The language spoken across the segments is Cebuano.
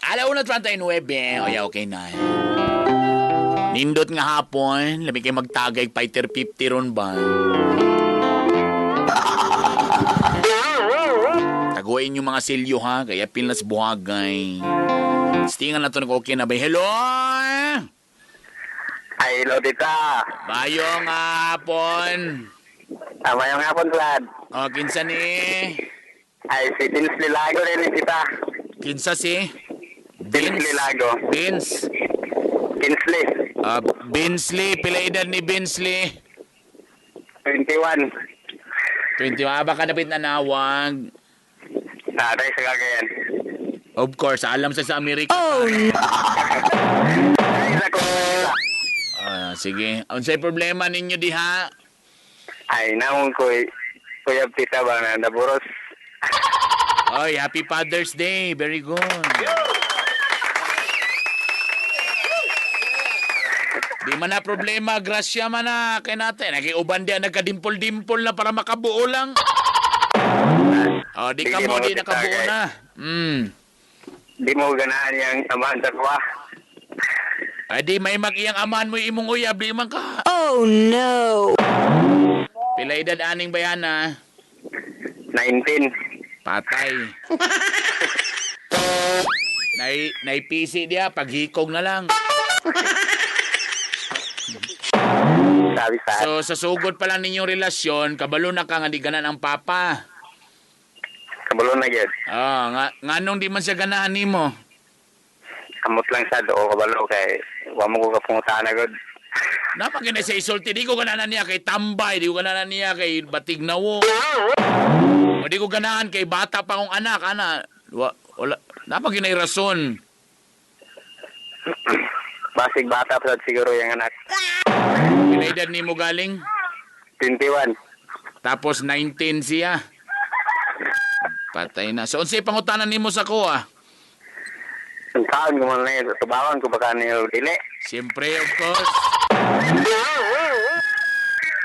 Ala 1:39. O ya, okay na. Nindot nga hapon, labi kay magtagay fighter 50 ron ba? Taguin yung mga silyo ha, kaya pil na sa buhagay. Stingan na to nag okay na ba? Hello! Ay, hello, tita. Bayong hapon. Tama yung hapon, Vlad. O, kinsa ni? Ay, si Vince Lilago rin, eh, tita. Kinsa si? Vince Lilago. Vince. Kinsley, Ah, Binsley, pila edad ni Binsley? 21. 20, baka napit na nawag. Natay sa Cagayan. Of course, alam sa Amerika. Oh no. Ay, sa ko. Ah, sige. Unsay problema ninyo diha? Ay, naon ko, kuya tita ba na naburos. Oy, happy Father's Day. Very good. Di man na problema, grasya man na kay natin. Nagiuban di nagkadimpol-dimpol na para makabuo lang. Oh, di ka Sige, mo, mga di tita, nakabuo guys. na. Di mo ganahan yung amahan sa kuwa. Ay, di may mag-iyang amahan mo imong uyab, di man ka. Oh no. Pila edad aning bayana? 19. Patay. Naipisi diya, paghikog na lang. Sabi sa So, sa sugod pa lang ninyong relasyon, kabalo na ka nga di ganan ang papa. Kabalo na gyud. Ah, nga, nganong di man siya ganahan nimo? Kamot lang sa do kabalo kay wa mo ko kapungutan na gud. Napag na sa isulti, di ko ganahan niya kay tambay, di ko ganahan niya kay batignawo. O di ko ganahan kay bata pa kong anak, ana. Wala, napag na rason. Basig bata pa sad siguro yung anak. Pila edad nimo galing? 21. Tapos 19 siya. Patay na. So, unsay pangutanan nimo sa kuha? Ang taon ko man na yun, tubawan ko baka niyo dili. Siyempre, of course.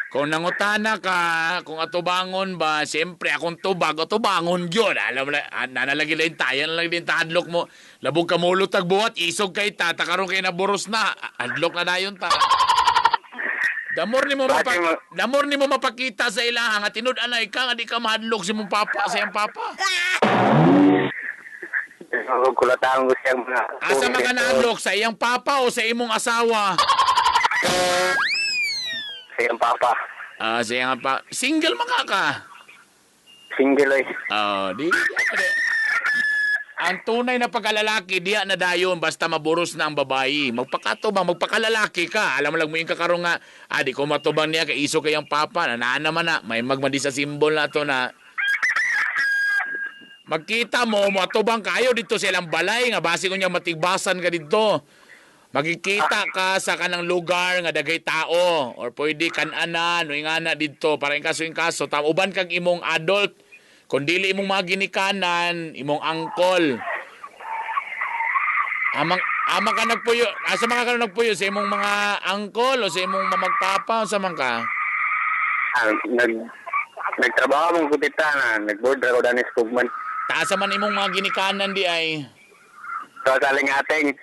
Kung nangutana ka, kung atubangon ba, siyempre akong tubag, atubangon yun. Alam mo na, ah, nanalagi lang tayo, nanalagi din tahadlok mo. Labog ka mulot buhat, isog kay ta, takaroon kay naburos na, hadlok na dayon ta. Damor ni mo mapakita sa ilaha nga tinud anay ka nga di ka mahadlok si mong papa sa iyang papa. Kulatahan ko siyang mga... Asa man ka nahadlok sa iyang papa o sa imong asawa? Sa iyang papa. Ah, sa iyang pa. Single man ka ka. Single oy. Oh, di. di. Ang tunay na pagkalalaki, diya na dayon basta maburos na ang babae. Magpakatubang, magpakalalaki ka. Alam mo lang mo yung kakarong nga, ah, di ko matubang niya, kay iso kayang papa, nanaan naman na, may magmandi sa simbol na to na magkita mo, matubang kayo dito sa ilang balay, nga base ko niya matigbasan ka dito. Magkikita ka sa kanang lugar nga dagay tao or pwede kananan o ingana dito para in kaso tam uban kag imong adult kung dili imong mga ginikanan, imong angkol. Amang ama ka nagpuyo, asa mga ka nagpuyo sa imong mga angkol o sa imong mamagpapa o sa man ka? Ah, nagtrabaho mong kutita na nag-board ra ko danis kugman. Taasa man imong mga ginikanan di ay. So saling ating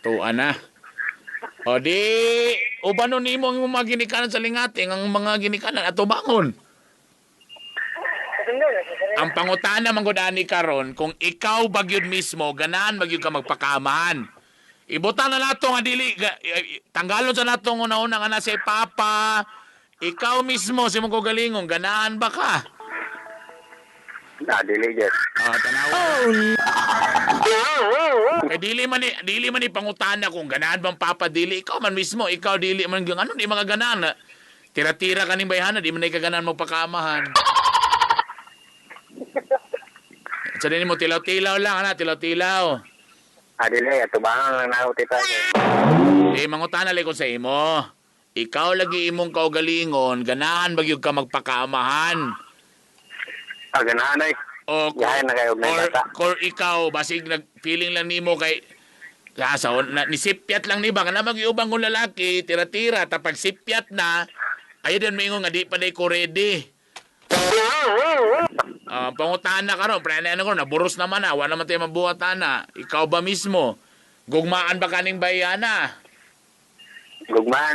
Tuwa na. O di, uban nun nimo ang imong mga ginikanan sa lingating, ang mga ginikanan ato bangon. Ang pangutana man gud ani karon, kung ikaw bagyod mismo, ganahan magyud ka magpakamahan. Ibutan na nato nga dili tanggalon sa nato nga una-una nga na si papa. Ikaw mismo si mong kaugalingong, ganahan ba ka? Na dili gyud. Ah, tanawa. Oh no. Kay dili man ni pangutana kung ganahan bang papa dili ikaw man mismo ikaw dili man yung ano di mga ganahan. Tira-tira kaning bayhana di man na kaganahan mo pakamahan. Sa din mo tilaw-tilaw lang ana tilaw-tilaw. Ah, dili atubangan lang na ako tita. Di mangutana lang ko sa imo. Ikaw lagi imong kaugalingon, ganahan ba gyud ka magpakaamahan? Ah, ganahan ay. O Gahan na kayo, may or, bata. or ikaw basig nag feeling lang nimo kay sa na, nisipyat lang ni ba kana mag-iubang kung lalaki tira-tira tapag sipyat na ayo din moingon nga di pa day ko ready. Ah, pangutana karon, pre ano ko naburos naman na, wala naman tayo mabuhat ana. Ikaw ba mismo? Gugmaan ba kaning bayana? Gugmaan.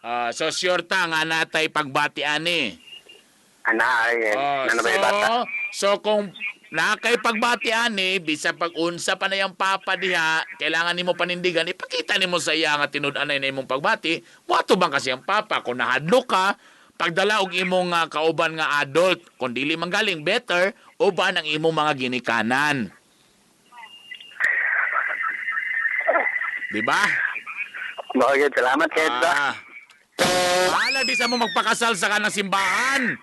Ah, so sure ta nga natay pagbati ani. Ana ay Oh, nana so, ba bata? so kung nakay pagbati ani, bisa pag unsa pa na yung papa diha, kailangan nimo panindigan, ipakita nimo sa iya nga tinud-anay na imong pagbati, moato bang kasi ang papa kung nahadlok ka, pagdala og imong kauban nga adult, kung dili man galing better, uban ang imong mga ginikanan. Di ba? Mao gyud, salamat kay ba. Ah. Bahala di sa mo magpakasal sa kanang simbahan.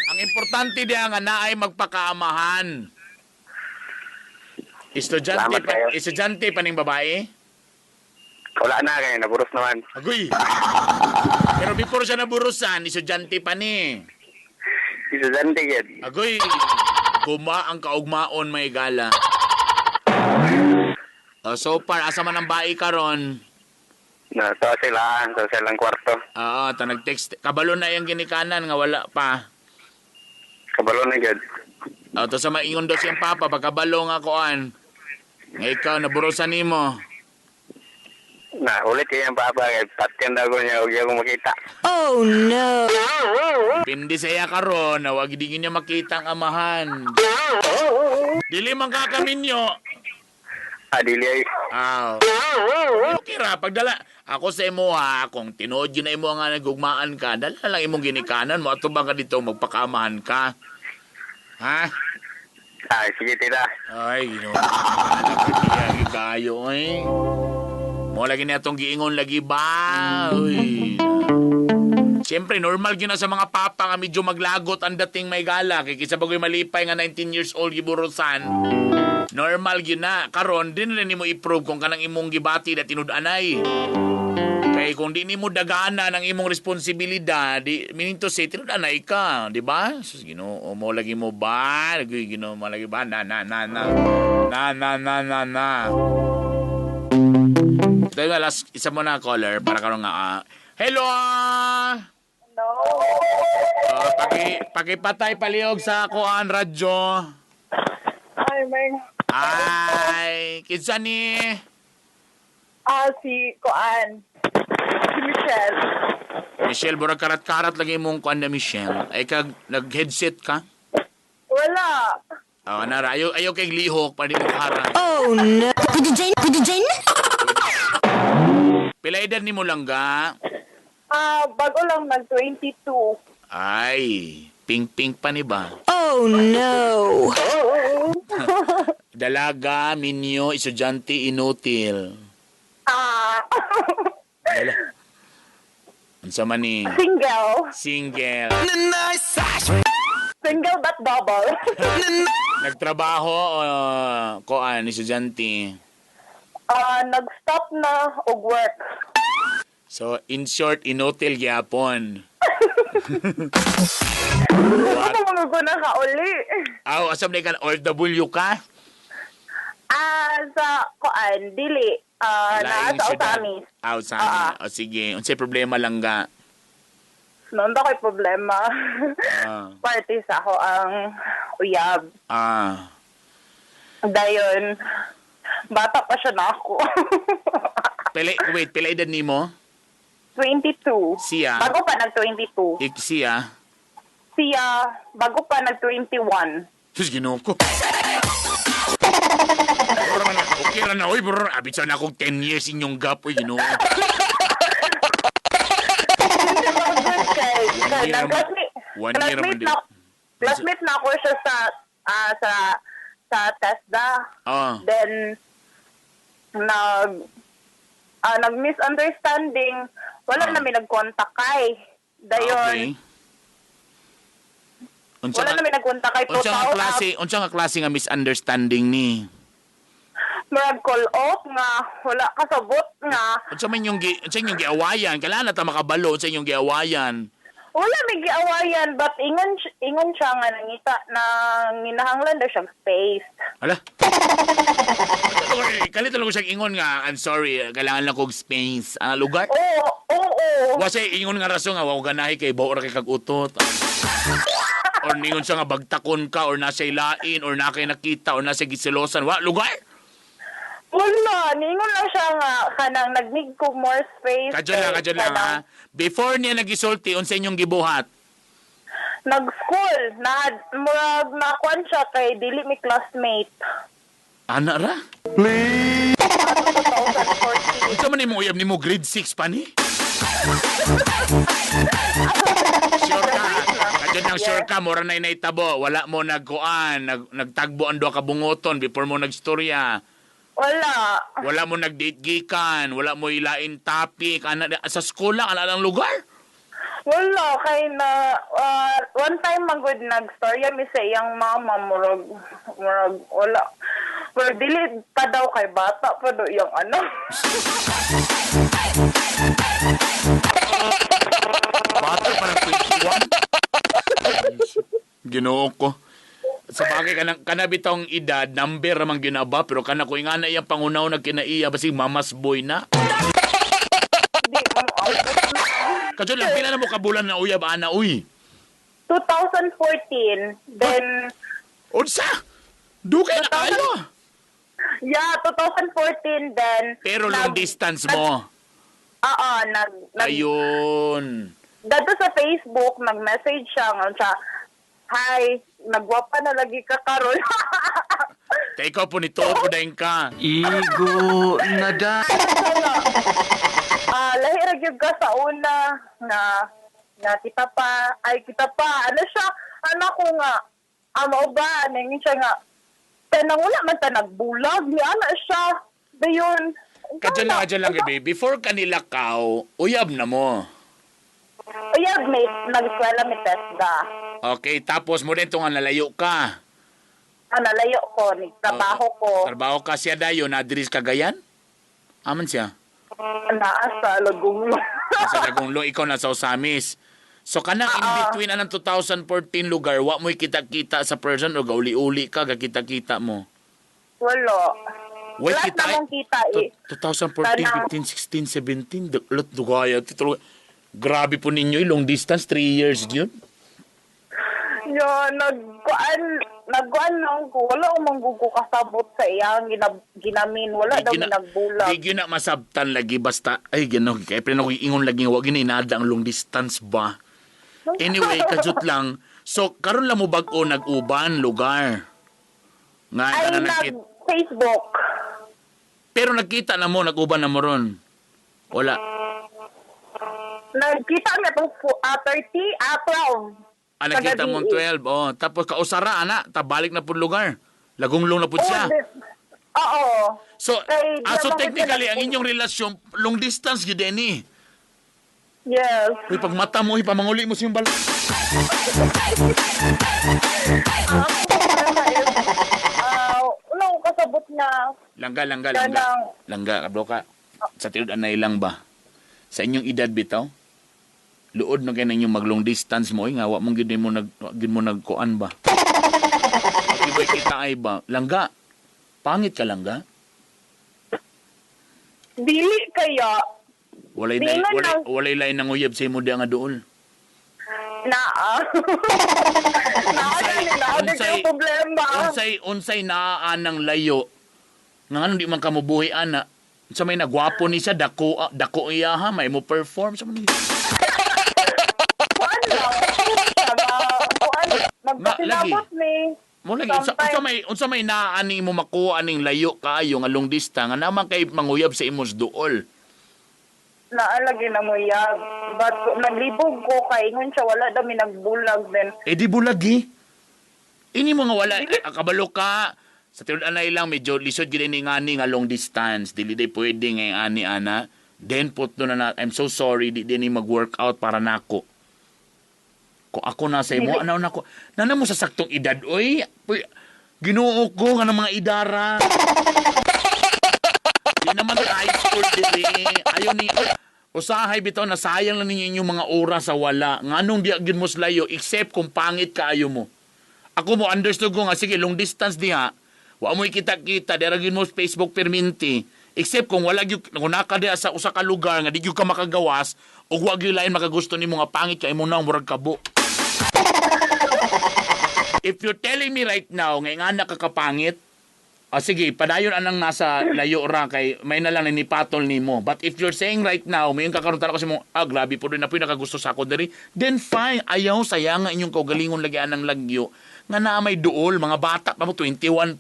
Ang importante diya nga naay magpakaamahan. Estudyante Salamat pa, kayo. estudyante pa ning babae? Wala na kay naburos naman. Agoy. Pero before siya naburusan, estudyante pa ni. Estudyante gyud. Agoy. Guma ang kaugmaon may gala. Oh, so far asa man ang bae karon? Na sa sila, sa silang kwarto. Oo, ta nag-text. Kabalo na yung ginikanan nga wala pa. Kabalo na gyud. O, to sa maingon daw siyang papa, pagkabalo nga koan. Nga ikaw, naburusan nimo. Na ulit kay ang papa kay patyan daw ko niya og iya ko makita. Oh no. Pindi sa iya karon, na wag di niya makita ang amahan. Dili man kakaminyo. Ah, dili ay. Aw. Okay ra, pagdala. Ako sa imo ha, kung tinuod yun na imo nga nagugmaan ka, dala lang imong ginikanan mo. Ato ka dito, magpakamahan ka. Ha? Ah, sige tita. Ay, Ginoo. Anak, kayo eh. Mo lagi na itong giingon lagi ba? Uy. Siyempre, normal gyud na sa mga papa nga medyo maglagot ang dating may gala. Kay kisa bagoy malipay nga 19 years old giburusan. Normal gyud na. Karon, din rin nimo i-prove kung kanang imong gibati na tinud-anay. Kay kung di nimo dagana ng imong responsibilidad, di, meaning to say, tinud-anay ka, di ba? Sus, Ginoo, mo lagi mo ba? Lagi, Ginoo, mo lagi ba? Na, na, na, na. Na, na, na, na, na. Ito yung last, isa mo na caller para karon nga. Hello! Hello. Pakipatay palihog sa kuan radyo. Ay, may... Ay, kinsa ni? Ah, si Koan. Si Michelle. Michelle, burag karat-karat lagi mong kuan na Michelle. Ay kag nag-headset ka? Wala. Oh, nara, ayaw, ayaw kay lihok para di mo kaharang. Oh no. Jane? Pila edad ni mo lang ga? Ah, bago lang nag-22. Ay, pink-pink pa ni ba? Oh no. Dalaga, minyo, estudyante, inutil. Ah, Dala. Unsa man ni? single. Single. Single but double. Nagtrabaho o koan, estudyante. Ah, nag-stop na og work. So, in short, inutil gyapon. Ano mga guna ka uli? Aw, asam na ka OFW ka? Ah, sa Koan, dili. Ah, naa Laing sa syudad. Otamis. Aw, sa amin. Ah. O sige, unsay problema lang ga? Noon ba ko'y problema? Ah. Party sa ako ang uyab. Ah. Dayon, bata pa siya na ako. Pila, wait, pila edad nimo? 22. Siya? Bago pa nag-22. Ik siya? Siya, bago pa nag-21. Sus, Ginoo ko. Bro, man ako. Okay ra na, oy, bro. Abit sana akong 10 years inyong gap, oy, Ginoo. Kay, One year kay, classmate, one year man classmate di. na, classmate na ako siya sa TESDA. Ah. Then, nag misunderstanding. Wala na may nag-contact kay. Dayon, Okay. Unsa wala nga, na may nag-contact kay. unsa nga klase nga misunderstanding ni? Murag call off nga, wala kasabot nga. Unsa man yung unsa inyong giawayan? Kailangan na ta makabalo unsa inyong giawayan. Wala may giawayan but ingon siya nga nangita na nginahanglan daw siyang space. Hala. Sorry, kalit lang ko siyang ingon nga, I'm sorry, kailangan lang kog space. Ah, lugar? Oo, oo. Wa siya ingon nga rason nga wa ko ganahi kay bawo ra kay kag utot. Or ningon siya nga bagtakon ka or nasa ilain or na kay nakita or nasa gisilosan. Wa lugar. Wala, ningon lang siya nga kanang nag-need ko more space. Kadyo lang, kay kadyo lang ha. kanang Before niya nagisulti unsa inyong gibuhat? nag-school, na murag nakuan siya kay dili mi classmate. Ana ra? 2014. Unsa man imong uyab nimo, grade 6 pa ni? Sure ka? Kadyo lang, sure ka, mura na inaitabo. Wala mo nagkuan, nagtagbo ang duha ka bungoton before mo nagstorya. Wala. Wala mo nag-date gikan, wala mo ilain topic, ana sa school lang, ana lang lugar. Wala kay na one time magud nagstorya mi sa iyang mama, murag murag wala. Murag dili pa daw kay bata pa daw iyang ano. Bata pa ng 21. Ginoo ko. Sa bagay kanang kana bitong edad number ramang ginaba, pero kana ko ingana iyang pangunaw nagkinaiya basig mamas boy na. Di man Kadyo lang, pila na mo kabulan na uyab ana uy? 2014 then. Unsa? Dugay na kayo. Yeah, 2014 then. Pero long distance mo. Oo, nag, nag Ayun. Dato sa Facebook nag-message siya nga siya, "Hi, nagwapa na lagi ka karon." Kaya ikaw po nito po dahin ka. Igo na da. Ah, lahi ra gyud ka sa una na na kita pa, ay kita pa. Ano siya, anak ko nga, mao ba, nangin siya nga, kanang wala man ta nagbulag, ni ana siya. Dayon. Kadyo lang, gabi. Before kanila kaw, uyab na mo. Uyab, mate, nag-eskwela mi TESDA. Okay, tapos mo din nga nalayo ka. Ah, nalayo ko, nagtrabaho ko. Trabaho ka siya dayon, na diri sa Cagayan? Aman siya. Naa sa Lagunglo. Sa Lagunglo, ikaw nasa Osamis. So kanang in between anang 2014 lugar, wa mo'y kita-kita sa person o gauli-uli ka, gakita-kita mo? Wala. Way Lahat kita namang kita eh. 2014, Tanang- 15, 16, 17, lot dugaya. Titulo. Grabe po ninyo, eh, long distance, 3 years yun. Yo, nagkuan, nagkuan lang ko. Wala akong manggugo kasabot sa iyang ginamin. Wala daw minagbulag. Di gyud na masabtan lagi basta ay gano kay pero ako ingon lagi wa gini nada ang long distance ba. Anyway, kajut lang. So karon lang mo bag-o nag-uban lugar. Nga Ay, na nag Facebook. Pero nagkita na mo nag-uban na mo ron. Wala. Nagkita na itong 30, 12. Ah, nagkita Sa mo gabi eh. 12. Oh, tapos kausara ana, tabalik na pud lugar. Lagunglong na pud Oh, siya. Oo. So, Kay, di so naman technically kita ang inyong relasyon long distance gyud ni. Yes. Uy, pag mata mo, ipamanguli mo siyang bal. Ang problema is, wala akong kasabot na Langga, langga, langga. Langga, kablo ka. Sa tinud anay lang ba? Sa inyong edad bitaw? Luod na kayo ninyong mag long distance mo, eh, nga wa mong gid mo nag wa gid mo nagkuan ba? Di ba kita ay ba? Langga. Pangit ka, langga. Dili kaya. Walay Di na, man walay, lang. walay lain nang uyab sa imo diya nga dool. Naa. Naa na naa na Unsay- yung problema. Unsay unsay naa nang layo. Nga nganong di man ka mobuhi ana. Sa may nagwapo ni siya dako ah, dako iya ha may mo perform sa man. Kuan lang. Kuan, magpasinabot ni. Mo lagi unsa may naa ani mo makuha aning layo kaayo nga long distance nga naman kay manguyab sa imong duol. Naa lagi na mo yag. But naglibog ko kay ingon siya wala daw mi nagbulag then. Eh di bulagi. Ini mo nga wala eh, kabalo ka sa tinud anay lang medyo lisod gid ni ngani nga long distance dili day pwede nga ani ana. Then put no na, I'm so sorry, di din ni mag-workout para nako. Ko ako na sa imo ano nako. Nana mo sa saktong edad oy. Uy, Ginoo ko nga ng mga idara. Di naman high school dili. Ayo ni usahay bitaw na sayang lang ninyo inyong mga oras sa wala. Nganong di gyud mo slayo except kung pangit kaayo mo. Ako mo understood ko nga sige long distance diha. Wa mo kita-kita dira gyud mo sa Facebook perminti. Except kung wala gyud kung naka diha sa usa ka lugar nga di gyud ka makagawas ug wa gyud lain makagusto nimo nga pangit kay imo na murag kabo. If you're telling me right now, nga nga nakakapangit, ah, sige, padayon anang nasa layo ra kay may na lang nipatol nimo. But if you're saying right now, may kakaroon talaga kasi mo, ah, grabe po rin na po yung nakagusto sa ako diri, then fine, ayaw, sayang nga inyong kaugalingon lagi anang lagyo, nga naa may duol, mga bata pa mo, 21,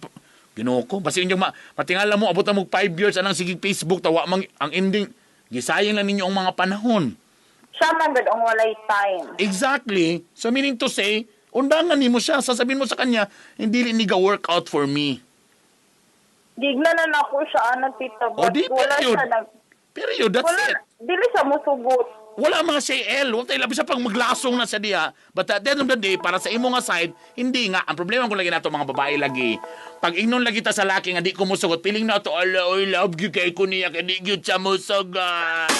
Ginoo ko. Basta inyong matingala mo, abot na mo 5 years, anang sige Facebook, tawa mang, ang ending, gisayang lang ninyo ang mga panahon. Siya man gud ang walay time. Exactly. So meaning to say, undangan nimo siya, sasabihin mo sa kanya, hindi ni ga work out for me. Gigna na nako siya ana, tita, O, but di, wala period. siya nag Period, that's wala it. dili siya musugot. Wala mga CL, wala tayo labi sa pag maglasong na sa diha. But at the end of the day, para sa imo nga side, hindi nga. Ang problema ko lagi nato mga babae lagi. Pag ingnon lagi ta sa laki nga di ko musugot, piling na to, ala, oy, love you kay ko niya, kay di gyud siya musugot.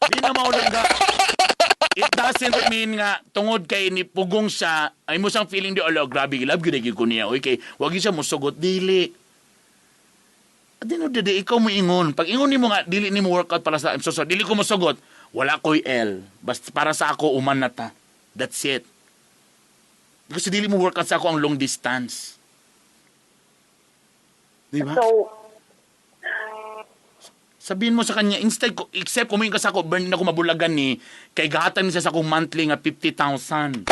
Di na maulang ga. It doesn't mean nga tungod kay ni pugong siya, ay mo siyang feeling di, ala, grabe, love gyud gyud ko niya. Oy, kay wag gyud siya musugot, dili. At the end of the day, ikaw mo ingon. Pag ingon nimo nga, dili nimo workout para sa, I'm so sorry, dili ko mosugot, wala ko'y L. Basta para sa ako, uman na ta. That's it. Kasi dili mo workout sa ako ang long distance. Di ba? So Sabihin mo sa kanya, instead, except kung ka sa ako, burn na ako mabulagan ni, kay gahatan niya sa akong monthly nga 50,000.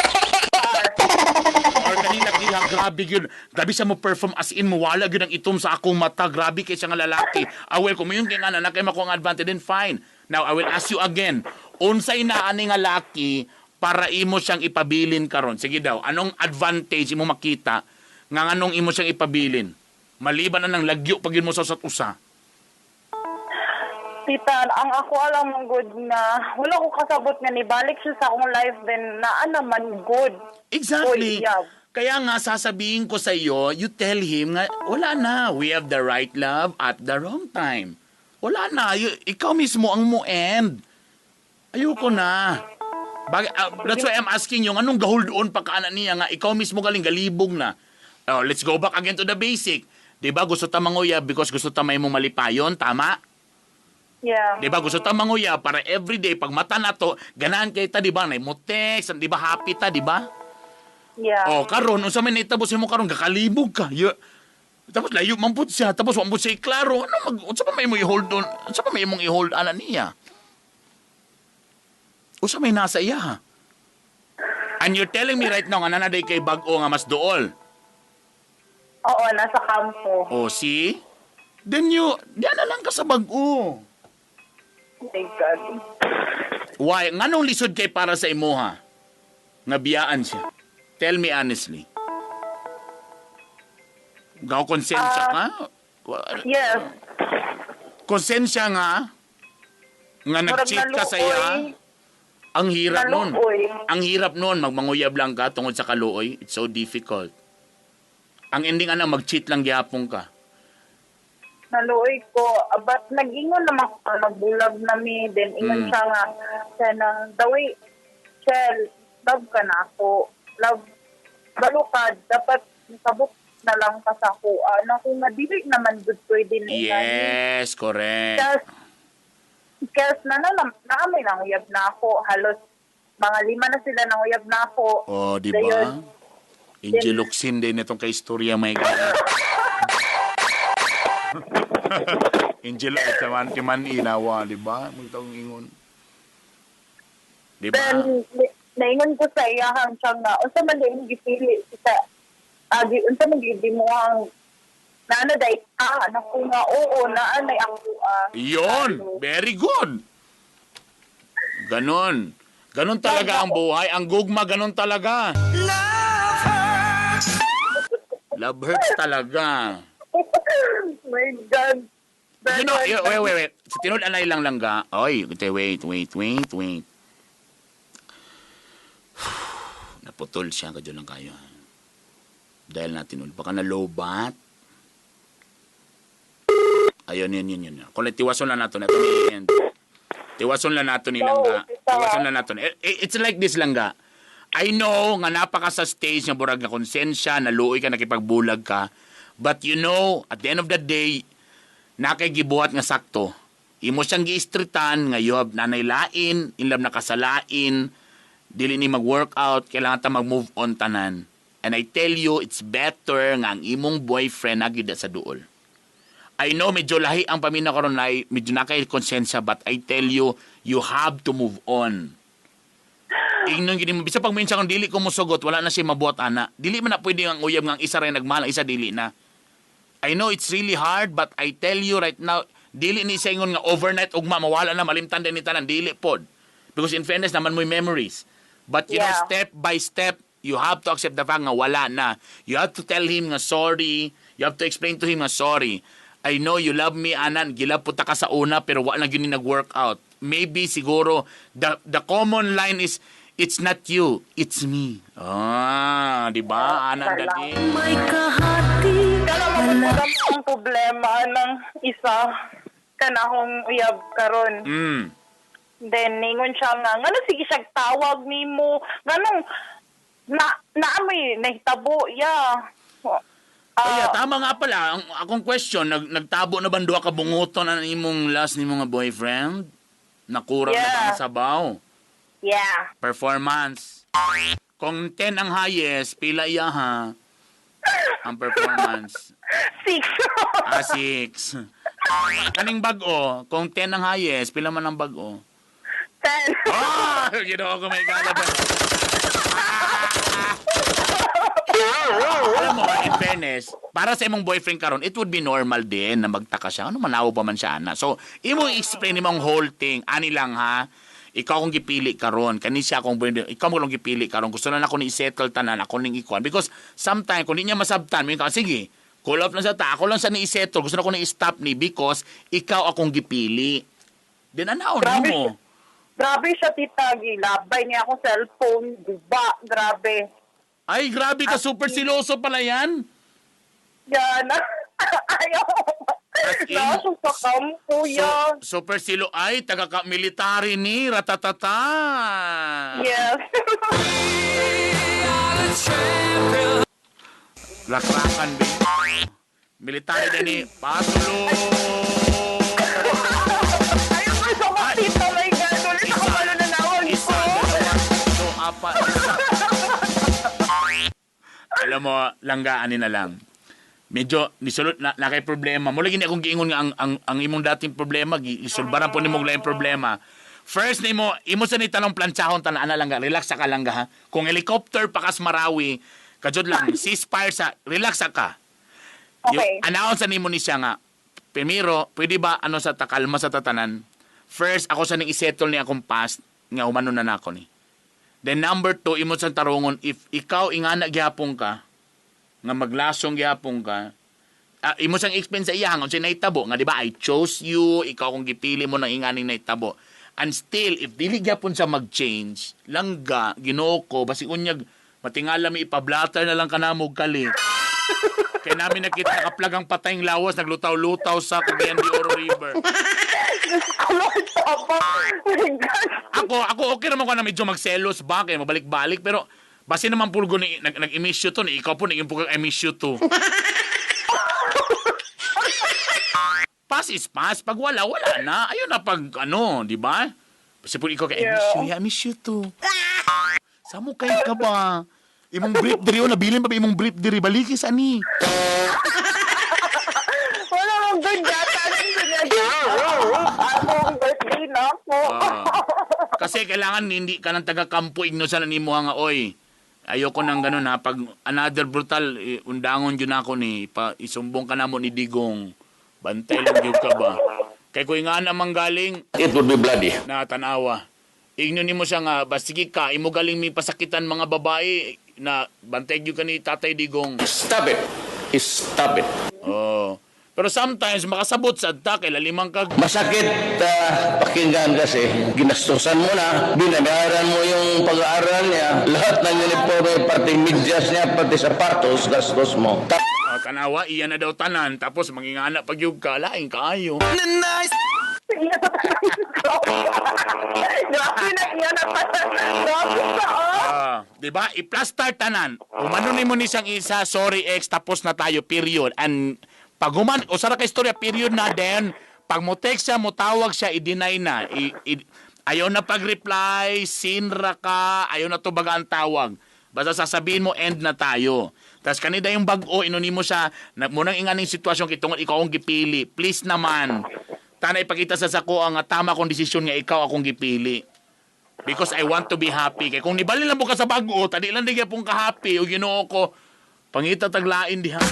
Or kanina, giha, grabe yun. Grabe siya mo perform as in, muwala yun ang itom sa akong mata. Grabe kay siya nga lalaki. Ah, well, kung yun kay nga na, kay makuha ang advantage, then fine. Now, I will ask you again, unsay na ani nga laki para imo siyang ipabilin karon? Sige daw, anong advantage imo makita nga nganong imo siyang ipabilin? Maliban na ng lagyo pag yun mo sa usat usa. Tita, ang ako alam mong good na wala ko kasabot nga nibalik siya sa akong life, then naa naman good. Exactly. Oy, yeah. Kaya nga sasabihin ko sa iyo, you tell him nga wala na, we have the right love at the wrong time. Wala na, ikaw mismo ang mo end. Ayoko na. That's why I'm asking you, anong gahol doon pa kaana niya nga ikaw mismo galing galibog na. Oh, let's go back again to the basic. 'Di ba gusto ta manguyab because gusto ta may mong malipayon, tama? Yeah. 'Di ba gusto ta manguyab para everyday pag mata na to, ganahan kay ta, 'di ba? Nay mo text, 'di ba happy ta, 'di ba? Yeah. Oh, karon unsa may nahitabo sa imo karon gakalibog ka. Tapos layo man pud siya, tapos wa man pud siya klaro. Ano mag unsa pa may mo i-hold on? Unsa pa may imong i-hold ana niya? Unsa may nasa iya, ha? And you're telling me right now nga naa day kay bag-o nga mas duol. Oo, nasa kampo. Oh, see? Then you, diyan na lang ka sa bag-o. Oh my God. Why? Nganong lisod kay para sa imuha? Nga biyaan siya. Tell me honestly. Gaw konsensya ka? Yes. Konsensya nga nga Murag nag-cheat ka sa iya. naluoy. Ang hirap nun. Naluoy. Ang hirap nun, magmanguyab lang ka tungod sa kaluoy. It's so difficult. Ang ending ana, mag-cheat lang gyapon ka. Naluoy ko. Ah, but nag-ingon naman ko, nagbulag na mi. Then ingon siya nga, siya na, the way, Shell, love ka na ako. Love, balo ka, dapat sabot na lang ka sa ako. Ah, na kung madili naman good pwede na ingani. Yes, correct. Kasi na naamay nanguyab na ako. Halos mga lima na sila nanguyab na ako. Oh, di ba? Dayon. Angel Locsin din itong kay istorya may God. Angel Locsin, timan inawa, di ba? Magtaong ingon. Di ba? Then, naingon ko sa iyahang siya nga, unsa man din gipili sa agi unsa man gid mo ang naana day ka na ko nga oo naa nay ako ah. Yon, very good. Ganon. Ganon talaga ang buhay. Ang gugma, ganon talaga. Love hurts. Love hurts talaga. My God. Wait, wait, wait. Sa tinud anay lang langga. Oy, wait, wait, wait, wait, wait. Naputol siya, kadyo lang kayo. Dahil natin ulit. Baka na-lowbat. Ayun, yun, yun, yun. Kung tiwason lang nato na ito ni end. Tiwason lang nato ni langga. Tiwason lang nato. Eh, eh, it's like this langga. I know nga napaka sa stage nga burag nga konsensya, naluoy ka, nakipagbulag ka. But you know, at the end of the day, nakay gibuhat nga sakto. Imo siyang giistritan nga you have nanay lain, inlab nakasalain, Dili ni mag-workout, kailangan ta mag-move on tanan. And I tell you, it's better nga ang imong boyfriend na gyud sa duol. I know medyo lahi ang paminaw karon na medyo nakay konsensya, but I tell you, you have to move on. Ingnon gini mo bisa pag minsan kung dili ko mosugot, wala na siya mabuhat ana. Dili man na pwede ang uyab nga ang isa ra nagmahal, ang isa dili na. I know it's really hard, but I tell you right now, dili ni siya ingon nga overnight ugma mawala na, malimtan din ni tanan, dili pod. Because in fairness naman mo'y memories. But you know, step by step, you have to accept the fact nga wala na. You have to tell him nga sorry. You have to explain to him nga sorry. I know you love me, anan. Gi-love pud ta ka sa una, pero wala na gyud ni nag-work out. Maybe siguro, the common line is, "It's not you, it's me." Ah, di ba? Anan dali. May kahati. Kala mo ang problema ng isa kanahong uyab karon. Then ningon siya nga ngano sige siya tawag nimo, nganong na naamoy nahitabo ya. Kaya Ah, tama nga pala, ang akong question, nagtabo na ba ang duha ka bunguton ang imong last ni mga boyfriend? Nakurang na ba ang sabaw? Yeah. Performance. Kung 10 ang highest, pila iya ha? Ang performance. 6. Ah, 6. Kaning bag-o, kung 10 ang highest, pila man ang bag-o? 10. Ah! Ginoo ko, may galaban. Alam mo, in fairness, para sa imong boyfriend karon, it would be normal din na magtaka siya. Ano, manaw pa man siya, ana. So, imo i-explain imong whole thing. Ani lang ha, ikaw akong gipili karon, kani siya akong boyfriend, ikaw mo lang gipili karon. Gusto na nako ni i-settle tanan, ako ning ikuan. Because sometimes, kung di niya masabtan, may ka, sige, call off lang sa ta, ako lang sa ni i-settle, gusto na ko ni i-stop ni because ikaw akong gipili. Then anaon Grabe mo. Grabe siya, tita, gilabay niya akong cellphone, guba, grabe. Ay, grabe ka, super siloso pala yan. Yan. Ayaw. As in, Nasa sa kampo yan. So, super silo ay taga ka military ni ratatata. Yes. Rakrakan din. Military din ni Patulo. Ayaw ko sa mga tita, my God. Ulit ako pala nanawag Isa, ko. dalawa, tatlo, apat, isa. Alam mo, langgaan na lang. Medyo nisulot na, na kay problema. Mula gini akong giingon nga ang imong dating problema, gisulbaran po nimo laing problema. First nimo, imo sa ni tanong plantsahon tanan na lang ga, relax ka lang ga ha. Kung helicopter pa kas Marawi, kajud lang, ceasefire sa, relax ka. Okay. Yung announce sa nimo ni siya nga, primero, pwede ba ano sa takalma sa tatanan? First, ako sa ning isettle ni akong past, nga humano na nako ni. Then number two, imo sa tarungon, if ikaw ingana gihapon ka, nga maglasong gihapon ka, imo sang explain sa iya nga unsay nahitabo nga di ba I chose you, ikaw akong gipili mo nang inganing nahitabo. And still, if dili gyapon siya mag-change, langga, Ginoo ko, basig unyag matingala mi ipablatter na lang kanamo og kalit. Kaya namin nakita nakaplagang patayng lawas, naglutaw-lutaw sa Cagayan de Oro River. Lord, Papa. My God. Ako okay naman ko na medyo magselos ba, kaya mabalik-balik, pero basi naman pulgo ni, nag-miss you to, ni ikaw po, nag I miss you too. Pass is pass. Pag wala, wala na. Ayun na pag ano, di ba? Basta po ikaw kay, I miss you, yeah, I miss you too. Samo kay ka ba? Imong brief diri, oh, nabilin pa ba imong brief diri? Baliki sa ni. Wala mong good data. Akong birthday na ako. Ah. Kasi kailangan hindi ka ng taga-kampo igno sa nimo nga oy. Ayoko nang ganun ha. Pag another brutal, eh, undangon yun ako ni pa, isumbong ka na mo ni Digong. Bantay lang yun ka ba? Kay kung nga namang galing, It would be bloody. Na tanawa. Igno nimo siya nga, basige ka, imo galing may pasakitan mga babae na bantay gyud ka ni Tatay Digong. Stop it. Stop it. Oh. Pero sometimes makasabot sa ta kay lalimang kag Masakit pakinggan kasi ginastusan mo na, binayaran mo yung pag-aaral niya, lahat ng uniforme, pati medyas niya, pati sapatos, gastos mo. Tanawa, iya na daw tanan tapos mangingana pag yug ka, laing kaayo. Grabe na iya na pala. Grabe ka, oh. Ah, 'di ba? I-plaster tanan. Umano nimo ni siyang isa, sorry ex, tapos na tayo, period. And pag human, usara ka istorya, period na, then pag mo text siya, mo tawag siya, i-deny na. Ayaw na pag-reply, sinra ka, ayaw na tubaga ang tawag. Basta sasabihin mo, end na tayo. Tapos kanida yung bag-o, inuni mo siya, na, munang inganing sitwasyon kay tungod ikaw ang gipili. Please naman, tana ipakita sa sako ang tama kong desisyon nga ikaw akong gipili. Because I want to be happy. Kay kung nibali lang mo ka sa bag-o, tadi lang di gyapon ka happy, o Ginoo ko, pangita taglain diha.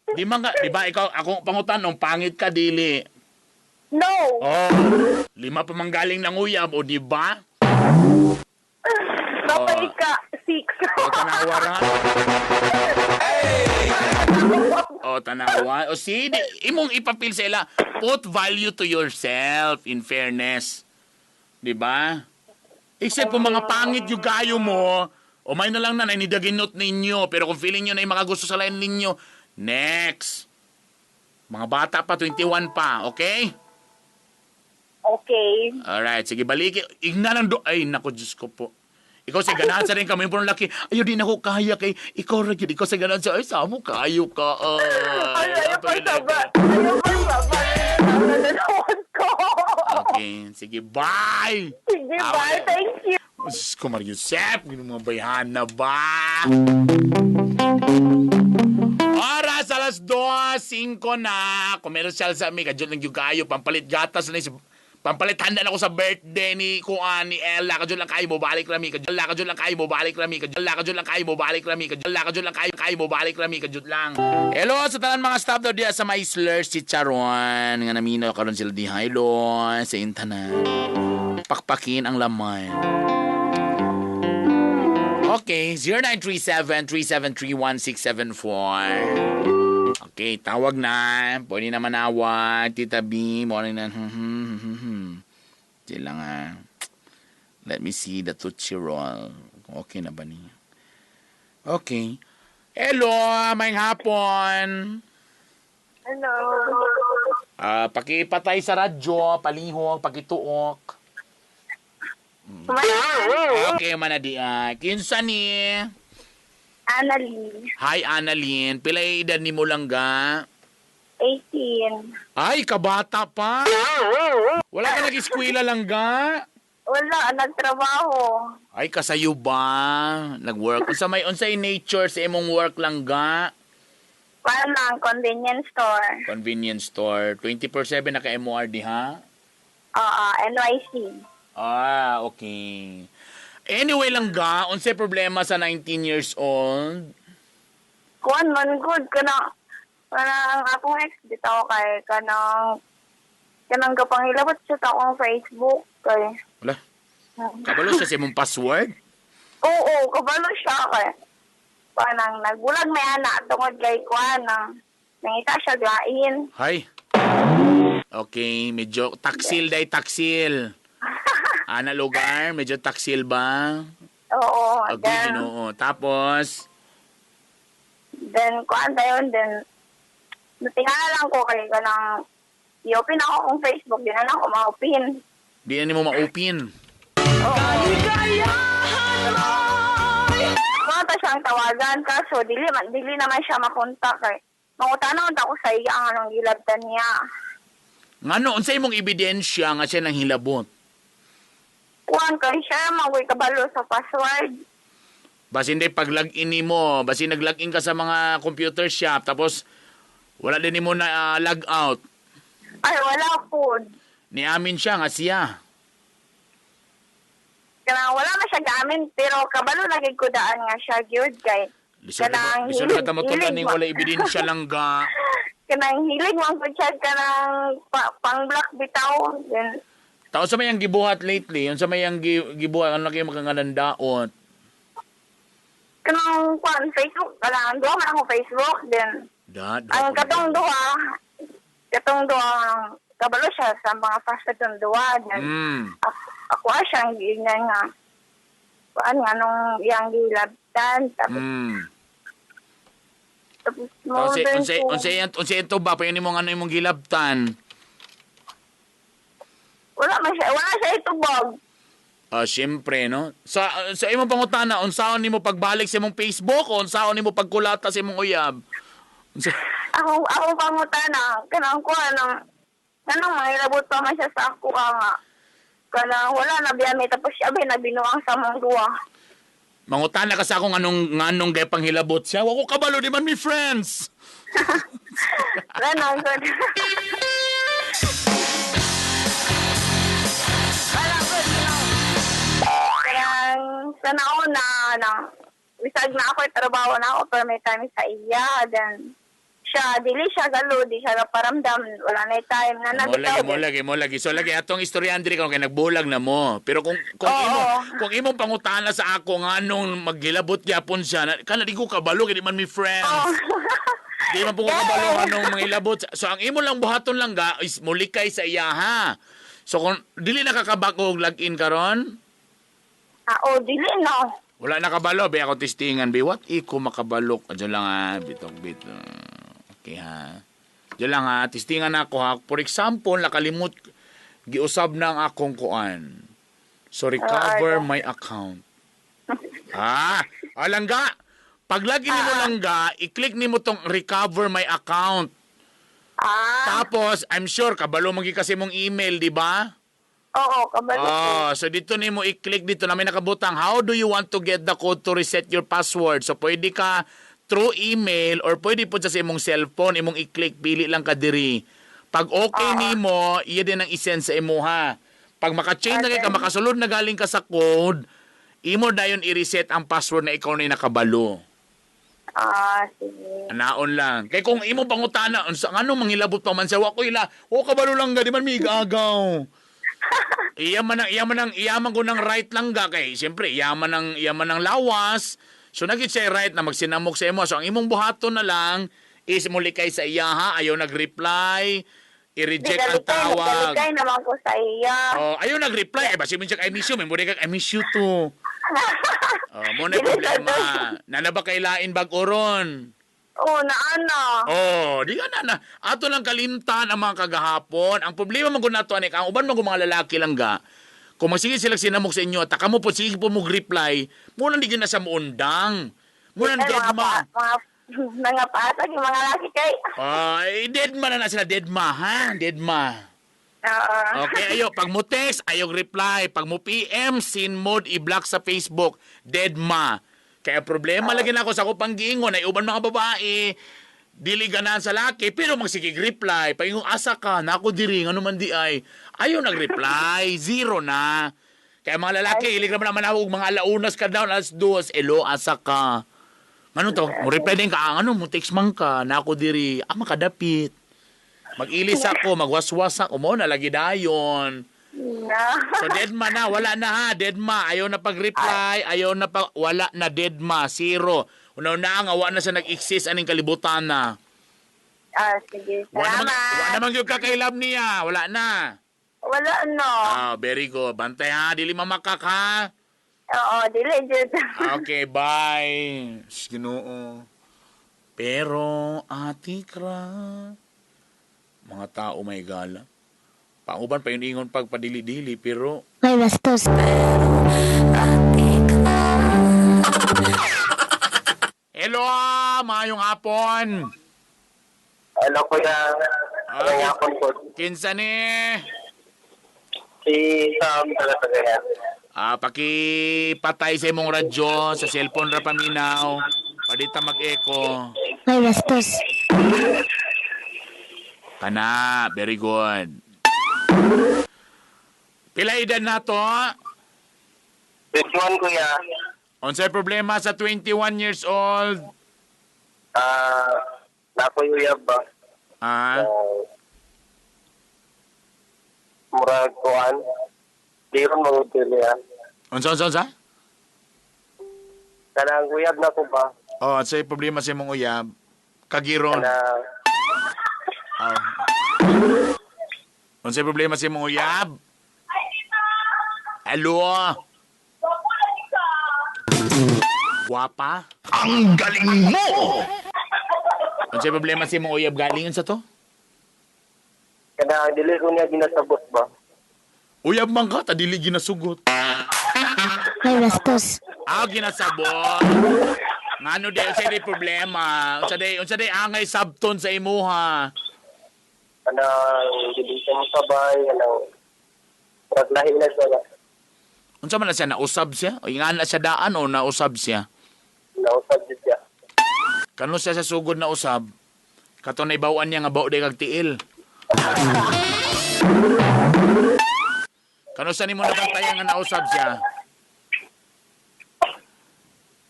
Di man ka, di ba ikaw, akong pangutan, pangit ka dili. No. Oh, lima pa manggaling ng uyab, o di ba? Napay ka, 6. O tanawa ra. O tanawa. O si, di, imong ipapil sa ila, put value to yourself in fairness. Di ba? Except kung mga pangit yung kayo mo, o may na lang na, ninidaginot ninyo, pero kung feeling nyo na yung makagusto sa line ninyo, next. Mga bata pa, 21 pa, okay? Okay. Alright, sige, balik. Igna lang do. Ay, nako, Diyos ko po. Ikaw sa ganahan sa rin kami puro laki. Ayaw, di na ko kaya kay ikaw ra gyud. Ikaw sa ganahan sa ay sa mo kayo ka. Ay, Ay, ayaw pa saba. Ayaw pa saba. Nanonood ko. Okay, sige, bye. Sige, bye. Thank you. Diyos ko, Maria Josep, mga bayhana ba? Oras, 2:05 na. Commercial sa mi, kadyo lang yung kayo. Pampalit gatas na pampalit handa na ako sa birthday ni Kuan ni Ella. Kadyo lang kayo, mobalik rami. Kadyo lang, kadyo lang kayo, mobalik rami. Kadyo lang, kadyo lang kayo, mobalik rami. Kadyo lang, kadyo lang kayo, kayo, mobalik rami. Kadyo lang. Hello sa tanan mga staff daw diya sa my slurs si Charon. Nga namino karon sila di hello sa intanan. Pakpakin ang laman. Okay, 0937-373-1674. Okay, tawag na. Pwede na manawag. Tita B, morning na. Sila nga. Let me see the Tootsie Roll. Okay na ba niya? Okay. Hello, may hapon. Hello. Ah, pakipatay sa radyo, palihog, pakituok. Okay, man na di. Ah. Kinsa ni? Annalyn, Hi, Annalyn. Pila edad ni mo lang ga? 18. Ay, kabata pa. Wala ka nag-eskwela lang ga? Wala, nagtrabaho. Ay, kasayo ba? Nag-work. Unsa may unsay nature sa imong work lang ga? Parang convenience store. Convenience store. 24/7 naka MOR di ha? Oo, NYC. Ah, okay. Anyway lang ga, unsay problema sa 19 years old? Kuan man good kana kanang akong ex bitaw kay kanang kanang kapangilabot sa akong Facebook kay. Wala. Kabalo siya sa imong password? Oo, kabalo siya kay. Kanang nagbulag may anak tungod kay kuan nang nangita siya glain. Hay. Okay, medyo taksil day taksil. Ana lugar, medyo taksil ba? Oo, Okay, then Ginoo. Tapos, then kuan tayo then natingala lang ko kay kanang i-open ako akong Facebook, di na lang ako ma-open. di na nimo ma-open. Mga ta siyang tawagan kaso dili man dili naman siya makontak kay mangutana unta ko sa iya ang anong gilabtan niya. Ngano unsay imong ebidensya nga siya nang hilabot? Kuan kay siya magoy kabalo sa password. Basin day pag log-in nimo, basin nag-login ka sa mga computer shop tapos wala din nimo na log out. Ay wala po. Niamin siya nga siya. Kanang wala man siya gamin pero kabalo na gid ko daan nga siya gyud kay Lisod na Kanang lisod na ta matulan hilig ning ma- wala ebidensya lang ga. kanang hilig man gud siya kanang pa, pang black bitaw then Tao sa may ang gibuhat lately, unsa may ang gibuhat ano kay makangalandaot? kanang kuan Facebook kanang duha man ako Facebook then Da, duha ang ko na. katong duha ang kabalo siya sa mga password ng duha then ako, ako siyang giingnan nga kuan nga nung iyang gilabtan tapos tapos mo Unsa then unsa ko- unsa unsa ito ba payon nimo ano imong gilabtan? wala man siya wala siya itubog. Ah, syempre no. Sa imong pangutana, unsaon nimo pagbalik sa imong Facebook o unsaon nimo pagkulata sa imong uyab? Unsa Ako ako pangutana kanang kuan nang kanang mangilabot pa man siya sa ako nga. Kanang wala na biya mi tapos siya ba nagbinuang sa among duwa. Mangutana ka sa akong anong nganong gay panghilabot siya. Wa ko kabalo di man mi friends. Ganon, good. Wala, good, no. Kanang sa nauna, na, bisag na ako, trabaho na ako, pero may time sa iya. Then, siya, dili siya galo, di siya paramdam, wala na yung time na Mo lagi, mo lagi, mo lagi. So lagi atong istorya Andre kung kay nagbulag na mo. Pero kung Oo. imo kung imong pangutana sa ako nganong maghilabot gyapon siya, na, kana di ko kabalo kay di man mi friends. Oo. Di man po ko kabalo anong manghilabot. So ang imo lang buhaton lang ga is mulikay sa iya ha. So kung dili na kakabag-og login karon, Ah, oh, dili na. wala na kabalo, be ako testingan be. What iko makabalok? Diyan lang ha, bitok bit. Okay ha. Diyan lang ha, testingan ako ha. For example, nakalimot giusab na ang akong kuan. So recover my account. Ah, alangga. Pag login nimo langga, i-click nimo tong recover my account. Ah, Tapos, I'm sure kabalo magi kasi mong email, di ba? oo, kabalo. Oh, so dito nimo i-click dito na may nakabutang how do you want to get the code to reset your password. So pwede ka through email or pwede po sa imong cellphone imong i-click pili lang ka diri. Pag okay nimo, iya din ang i-send sa imuha. Pag maka-change na kay ka, makasulod na galing ka sa code, imo dayon i-reset ang password na ikaw na nakabalo. Ah, sige. Anaon lang. Kay kung imo pangutana, unsa ngano manghilabot pa man siya, wa ko ila. Wa kabalo lang ga, di man mi igaagaw. Iya man ko ng right lang ga kay siyempre iya man ang lawas. So nagit siya right na magsinamok sa imo. So ang imong buhaton na lang is mulikay sa iya ha, ayaw nag-reply, i-reject ang tawag. Nagalikay naman ko sa iya. Oh, ayaw nag-reply. Ay, basi mo siya, I miss you. May muna kag, I miss you too. Oh, mo na problema. Nana ba kay lain bag-oron? Oo, na ano. Oh, di ka na na. Ato lang kalimtan ang mga kagahapon. Ang problema man gud nato anik, ang uban man gud mga lalaki lang ga. Kung magsige sila sinamok sa inyo, taka mo po sige po mo reply, muna di gyud na sa muundang. Muna Ay, dead mga, ma. mga, mga paatag yung mga laki kay. Ay, dead ma na na sila, dead ma, ha? Dead ma. Oo. Okay, ayo, pag mo text, ayaw reply. Pag mo PM, sin mode, i-block sa Facebook, dead ma. Kaya problema lagi na ako sa ako panggiingon, ay uban mga babae, dili ganahan sa laki, pero magsigig reply. Pag yung asa ka, nako diri, ano man di ay, ayaw nag-reply, zero na. Kaya mga lalaki, ilig naman naman ako, mga alaunas ka down, alas 2, elo, asa ka. Ano to, mo reply din ka, ah, ano, mo text man ka, nako diri, ah, makadapit. Mag-ilis ako, magwaswas ako, mo na lagi dayon. Na. So dead ma na, wala na ha, dead ma. Ayaw na pag-reply, ayaw na pag, wala na dead ma, zero. Una-una nga, wala na siya nag-exist aning kalibutan na. Ah, sige. Wala naman, Salamat. wala naman yung kakailab niya, wala na. Wala, no. Ah, very good. Bantay ha, dili mamakak ha. Oo, dili, jud. Okay, bye. Shh, Ginoo. Pero, ati kra, mga tao may gala. Panguban pa yun ingon pagpadili-dili, pero May bastos. Hello, maayong hapon. Hello, kuya. Ah, Ang hapon po. Kinsa ni? Si Sam talaga kaya. Ah, pakipatay sa imong radyo, sa cellphone ra paminaw. Padita mag-echo. May bastos. Kana, very good. Pila edad na to? Which one, kuya? Unsay problema sa 21 years old? Ah, nakoy uyab ba? Ah, Murag kuan. Di ron mga dili ah. unsa unsa unsa? Kanang uyab na ko ba? Oh, unsay problema sa imong uyab? Kagiron. Kanang Oh. Unsay problema sa imong uyab? Hello. Guwapa? Ang galing mo! Unsay problema sa imong uyab galing sa to? kanang dili ko niya ginasabot ba? Uyab man ka, ta dili ginasugot. May bastos. Ah, ginasabot. Ngano di unsay di problema? Unsa di angay sabton sa imuha? Kanang dili siya mo sabay, kanang Pag lahi na siya ba? Unsa man na siya nausab siya? O ingana siya daan o nausab siya? Nausab jud siya. Kano siya sa sugod na usab? Kato na ibawaan niya nga bao day kag tiil. Kano sa nimo nabantayan nga nausab siya?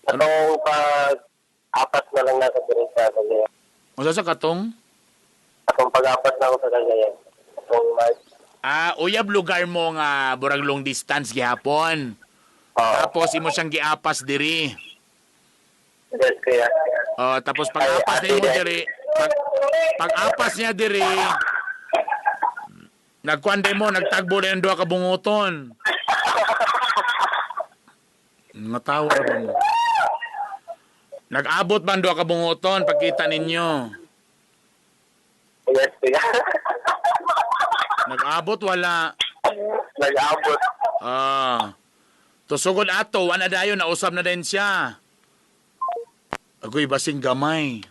Atong pag apat na lang nasa diri sa Cagayan. Unsa sa katong? Atong pag-apat na ako sa Cagayan. Atong March. Ah, uyab lugar mo nga burag long distance gihapon. Oo. Tapos imo siyang giapas diri. Yes, kuya. Oh, tapos pag-apas Ay, nimo ate, diri, pag pag-apas niya diri, nagkuan mo, nagtagbo na yung duha ka bunguton. Natawa ra ba mo? Nag-abot ba ang duha ka bunguton pagkita ninyo? Yes, kuya. Nag-abot wala. Nag-abot. Ah. Tusugod ato, wala dayon nausab na din siya. Agoy basing gamay.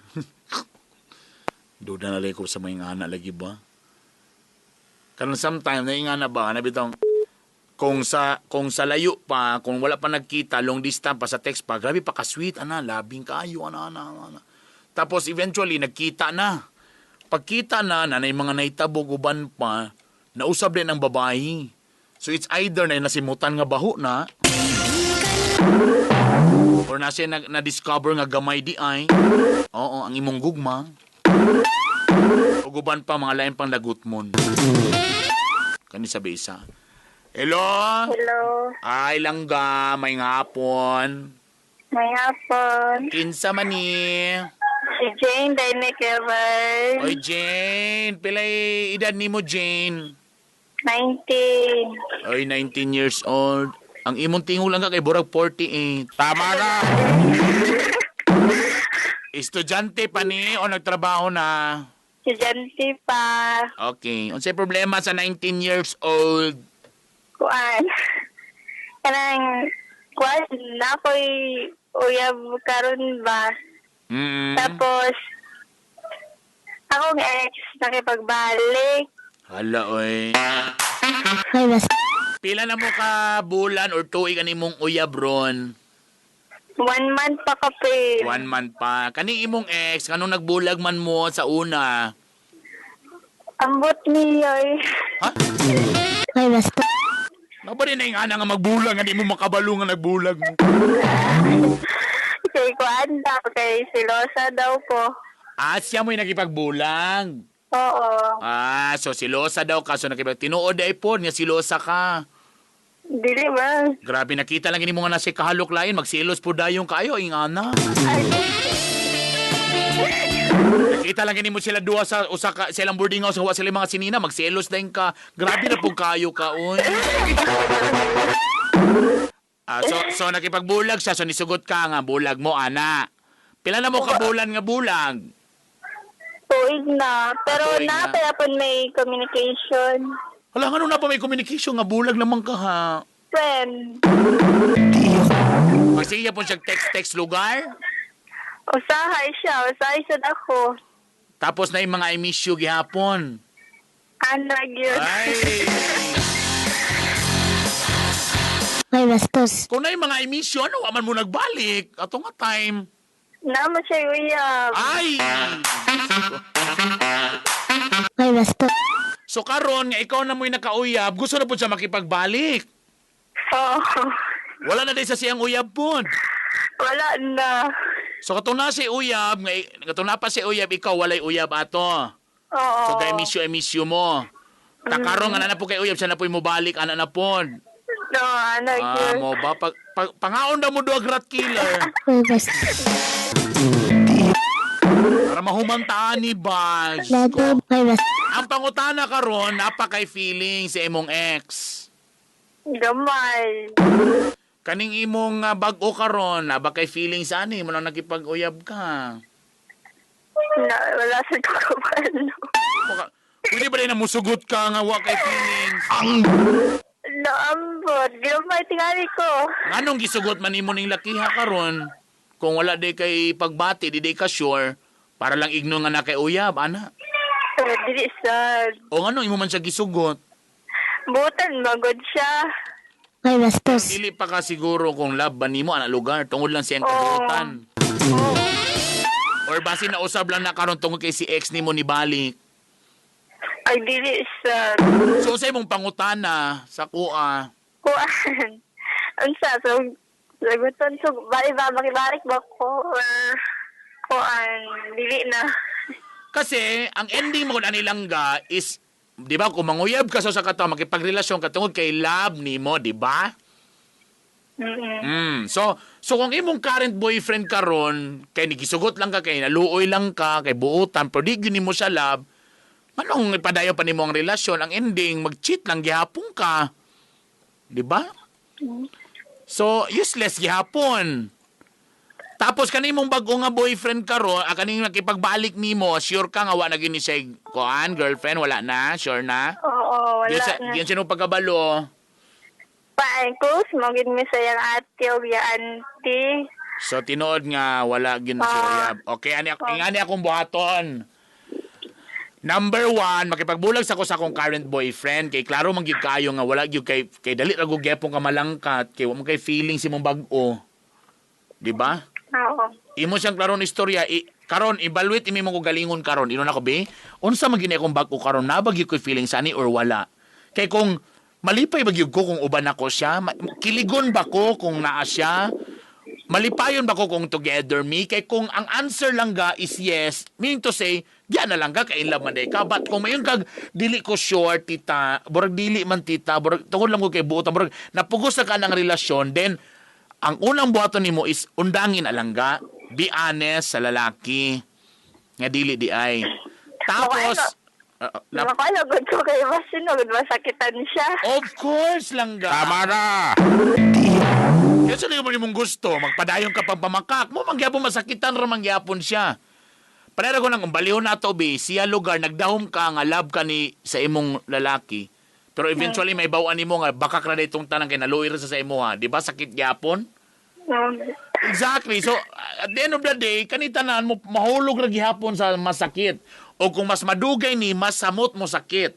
Duda na lang ko sa mga ingana lagi ba? Karon sometime na ingana ba na bitong kung sa layo pa, kung wala pa nagkita, long distance pa sa text pa, grabe pa ka-sweet ana, labing kaayo ana ana ana. Tapos eventually nagkita na. Pagkita na, nanay mga naitabog uban pa, nausab din ang babae. So it's either na nasimutan nga baho na or na siya na, na-discover nga gamay di ay. Oo, ang imong gugma. Ug uban pa mga lain pang lagutmon. Kani sabi isa. Hello? Hello. Ay langga, may hapon. May hapon. Kinsa man ni? Si Jane Daine Kevin. Oy Jane, pilay edad nimo Jane? 19. Oy, 19 years old. Ang imong tingog lang ka kay burag 48. Tama na. Estudyante pa ni o nagtrabaho na? Estudyante pa. Okay. Unsay problema sa 19 years old? Kuan. Kanang kuan na ko'y uyab karon ba? Tapos akong ex nakipagbalik. Hala oy. May bastos. Pila na mo ka bulan or tuig ani imong uyab ron? 1 month pa kape. 1 month pa. Kani imong ex kanong nagbulag man mo sa una? Ambot niyo eh. Ha? May bastos. Napa din na yung ana nga magbulag nga di mo makabalo nga nagbulag mo. Kay kuan daw, kay silosa daw po. Ah, siya mo'y nakipagbulag. Oo. Ah, so silosa daw ka. So nakipag tinuod ay po nga silosa ka. Dili ba? Grabe nakita lang ini mo nga nasa kahalok lain magsilos po dayon kayo ing ana. Nakita lang ini mo sila duha sa usa ka sa ilang boarding house nga wa sila mga sinina magselos dayon ka. Grabe na po kayo ka oy. Ah, so nakipagbulag siya so nisugot ka nga bulag mo ana. Pila na mo ka bulan nga bulag? Tuig na. Pero Tuig na, na. kaya po may communication. Hala ngano na pa may communication nga bulag naman ka ha. Friend, Magsiya po siya text-text lugar. usahay siya, usahay sad ako. Tapos na yung mga I miss you gihapon. Ana gyud. Ay! May bastos. Kung na yung mga I miss you, ano, aman mo nagbalik? Ato nga time. Naman siya uyab. Ay! May bastos. So karon nga ikaw na mo'y nakauyab, gusto na po siya makipagbalik. Oo. Wala na din sa siyang uyab po. Wala na. So katong na si uyab, nga katong na pa si uyab, ikaw walay uyab ato. Oo. So kay miss you, I miss you mo. Takaron nga na po kay uyab, siya na po'y mobalik, ana na po. No, ana Ah, gyud. mo ba? Pag, pangaon na mo duag rat killer. May bastos. Para mahumantaan ni Baz. Lagi may bastos. Ang pangutana karon, napakay feeling sa imong ex. Gamay. Kaning imong bag-o karon, naba kay feeling sa ani mo nang nakipag-uyab ka. Na, wala sa kabalo. Pwede ba rin na musugot ka nga wa kay feelings? Naambot. Gamay tingali ko. Nganong gisugot man nimo ning lakiha karon? Kung wala di kay pagbati, di di ka sure, para lang igno nga na kay uyab, ana. Dili sad. O nganong imo man siya gisugot? Butan magod siya. May bastos. Dili pa ka siguro kung love ba nimo ana lugar tungod lang siyang kabutan. Or basi nausab lang na karon tungod kay si ex nimo ni balik. Ay, dili sa So sa imong pangutana sa kuha, kuan. Unsa so saguton so bali ba makibalik ba ko or kuan dili na. Kasi ang ending mo ani langga is, 'di ba, kung manguyab ka sa katawo makipagrelasyon ka tungod kay love nimo, 'di ba? Mm. So kung imong current boyfriend karon kay nigisugot lang ka, kay naluoy lang ka, kay buotan, pero di gyud nimo siya love, manong ipadayon pa nimo ang relasyon, ang ending mag-cheat lang gihapon ka. 'Di ba? So useless gihapon. Tapos kanimong bag-o nga boyfriend karon, kaning nakipagbalik nimo, sure ka nga wa na gyud ni siya kuan, girlfriend, wala na, sure na. Oo, wala Diyan sa na. diyan siya nung pagkabalo. Paay close mo gid mi sa iyang ate og iya auntie. So tinuod nga wala gyud na si uyab. Okay, ani ani akong buhaton. Number one, makipagbulag sa ko sa akong current boyfriend kay klaro man gyud kayo nga wala gyud kay kay dali ra gud gyapon ka malangkat kay wa man kay feeling si mong bag-o. Di ba? Oo. Imo siyang klaron istorya i, karon evaluate imi mo ko galingon karon. Ino na ko be. Unsa man gyud akong bag-o karon, naa ba gyud ko'y feeling sa ani or wala? Kay kung malipay ba gyud ko kung uban ako siya, kiligon ba ko kung naa siya? Malipayon ba ko kung together me? Kay kung ang answer lang ga is yes, meaning to say, diyan na lang ga, kay in love man day ka. But kung mayon kag, dili ko sure, tita, burag dili man tita, burag, tungod lang ko kay buotan, burag, napugos na ka ng relasyon, then, ang unang buhaton nimo is undangin alangga, be honest sa lalaki, nga dili di ay. Tapos, Makalagod ko kay basin gud masakitan siya. Of course langga. Tama na! Kaya sa mo nimong gusto, magpadayon ka pang pamakak, mo mangyapon masakitan ra mangyapon siya. Parera ko nang baliho na to be, siya lugar nagdahom ka nga love ka ni sa imong lalaki. Pero eventually may bawaan nimo nga bakak ra itong tanang kay naluoy ra sa imo ha. Di ba sakit gyapon? Exactly. So at the end of the day, kani tanan mo mahulog ra gihapon sa masakit. O kung mas madugay ni, mas samot mo sakit.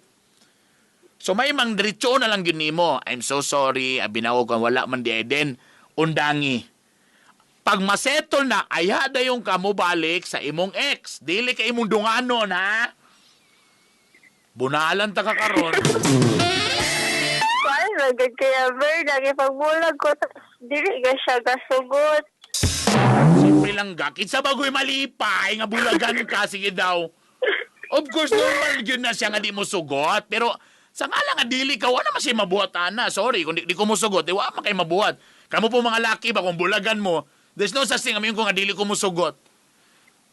So may mang diretso na lang yun nimo. I'm so sorry, abinaw ko wala man di ay. Then undangi. Pag masettle na, aya dayon ka mo balik sa imong ex. Dili ka imong dunganon, ha? Bunalan ta ka karon. Kuan magod kaya Ber nagipagbulag ko tas dili ga siya gasugot. Siyempre lang ga, kinsa bagoy malipay nga bulagan ka, sige daw. Of course, normal yun na siya nga di mo sugot. Pero sa nga lang nga dili ka, wala man siya mabuhat, ana. Sorry, kung di ko mo sugot, di wala man kay mabuhat. Kamo po mga laki ba, kung bulagan mo, there's no such thing, amin ko nga dili ko mo sugot.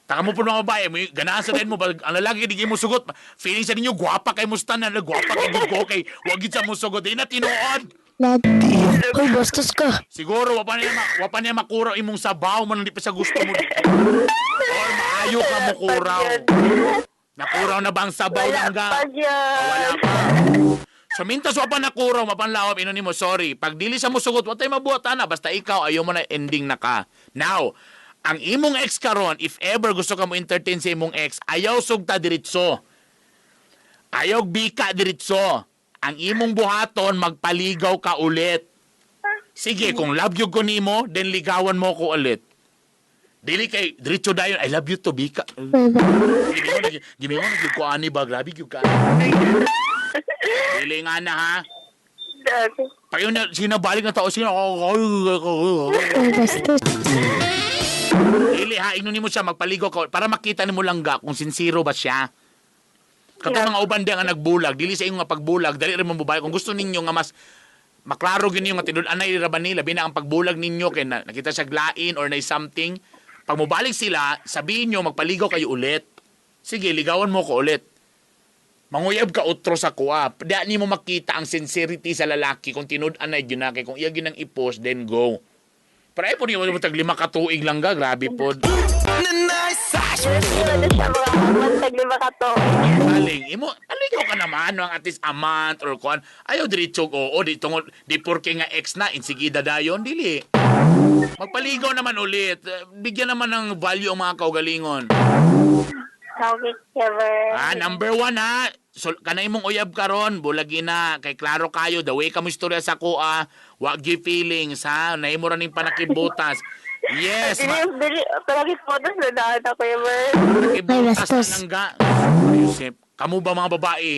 Taka mo po mga babae, mo, ganahan sa mo, pag ang lalaki di mo sugot, feeling sa ninyo, gwapa kay mustanan, gwapa kay gugo, kay wag gid sa mo sugot. Di na tinuod. Nad. Uy, bastos ka. Siguro wa pa niya makuraw imong sabaw man di pa sa gusto mo. Or maayo ka mo kuraw. Nakuraw na ba ang sabaw Wala langga? pa gyud. Ah, wala pa. So mintas wa pa nakuraw, mapanlawab ino nimo, sorry. Pag dili sa musugot, wa tay mabuhat ana, basta ikaw ayaw mo na ending na ka. Now, ang imong ex karon, if ever gusto ka mo entertain sa imong ex, ayaw sugta diretso. Ayaw bika diretso. Ang imong buhaton, magpaligaw ka ulit. Sige, kung love you ko nimo, then ligawan mo ko ulit. Dili kay diretso dayon, I love you to bika. Gimi mo nag ko ani ba, grabe gyud ka. Dili nga na ha. Pag yun na, sinabalik na tao, sino? Uy, bastos. Dili ha, ingnon nimo siya, magpaligo ka para makita nimo langga kung sinsiro ba siya. Katong mga uban nga nagbulag, dili sa inyo nga pagbulag, dali ra mo babae. Kung gusto ninyo nga mas maklaro gyud ninyo nga tinud-anay ra ba ni, labi na ang pagbulag ninyo kay na, nakita siya glain or na something. Pag mobalik sila, sabihin nyo magpaligaw kayo ulit. Sige, ligawan mo ko ulit. Manguyab ka utro sa kuha. Di nimo makita ang sincerity sa lalaki kung tinud-anay gyud na kay kung iya gyud ang i-post, then go. Pero ay po niyo mo tag 5 ka tuig lang ga, grabe pod. Wala na siya mga amon, tag 5 ka tuig. Aling, imo, aligaw ka naman, no, ang at least a month or kuan. Ayaw diretso, oo, di tungod, di porke nga ex na, insigida dayon, dili. Magpaligaw naman ulit. Bigyan naman ng value ang mga kaugalingon. Okay, Kevin. Ah, number 1 ha. So, kanay imong uyab karon, bulagi na kay klaro kayo the way ka mo istorya sa kuha, wa gyud feelings ha, nahimo ra ning panakibutas. Yes, Dili, dili, palagi photos na daan ako, Kuya Bert. panakibutas Ay, bastos. na nangga. Yusef, kamo ba mga babae?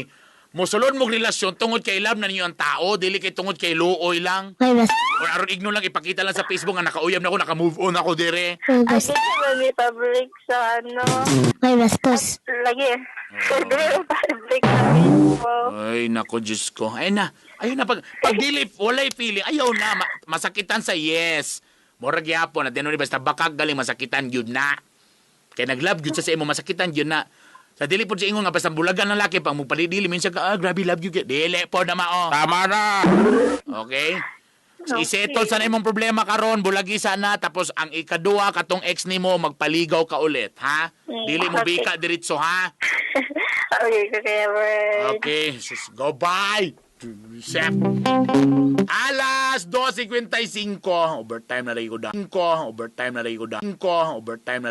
Mosulod mong relasyon tungod kay love na ninyo ang tao, dili kay tungod kay luoy lang. Ay, bastos. Or aron igno lang ipakita lang sa Facebook nga nakauyab na ako, naka-move on ako dire. Ay, Ay, bastos. dili man may public sa ano. Ay, bastos. Lagi. Dili may public sa Facebook. Ay, nako, Diyos ko. Ay na, ayun na, pag dili, walay feeling, ayaw na, masakitan sa yes. Murag yapon, at ni basta bakag galing masakitan, yun na. Kaya nag-love yun sa imo, masakitan, yun na. Sa dili po sa ingon nga, basta bulagan ng laki, pang mupalidili, minsan ka, ah, grabe, love you. Dili po na mao. Tama na! Okay? So, isettle sa na imong problema karon, bulagi sana, tapos ang ikaduha, katong ex nimo, magpaligaw ka ulit, ha? Dili mo Okay. bika diretso, ha? Okay, Kuya Bert. Okay, sus, go bye. Chef. Alas 2:55, overtime na lagi ko da. 5, overtime na lagi ko da. 5, overtime na.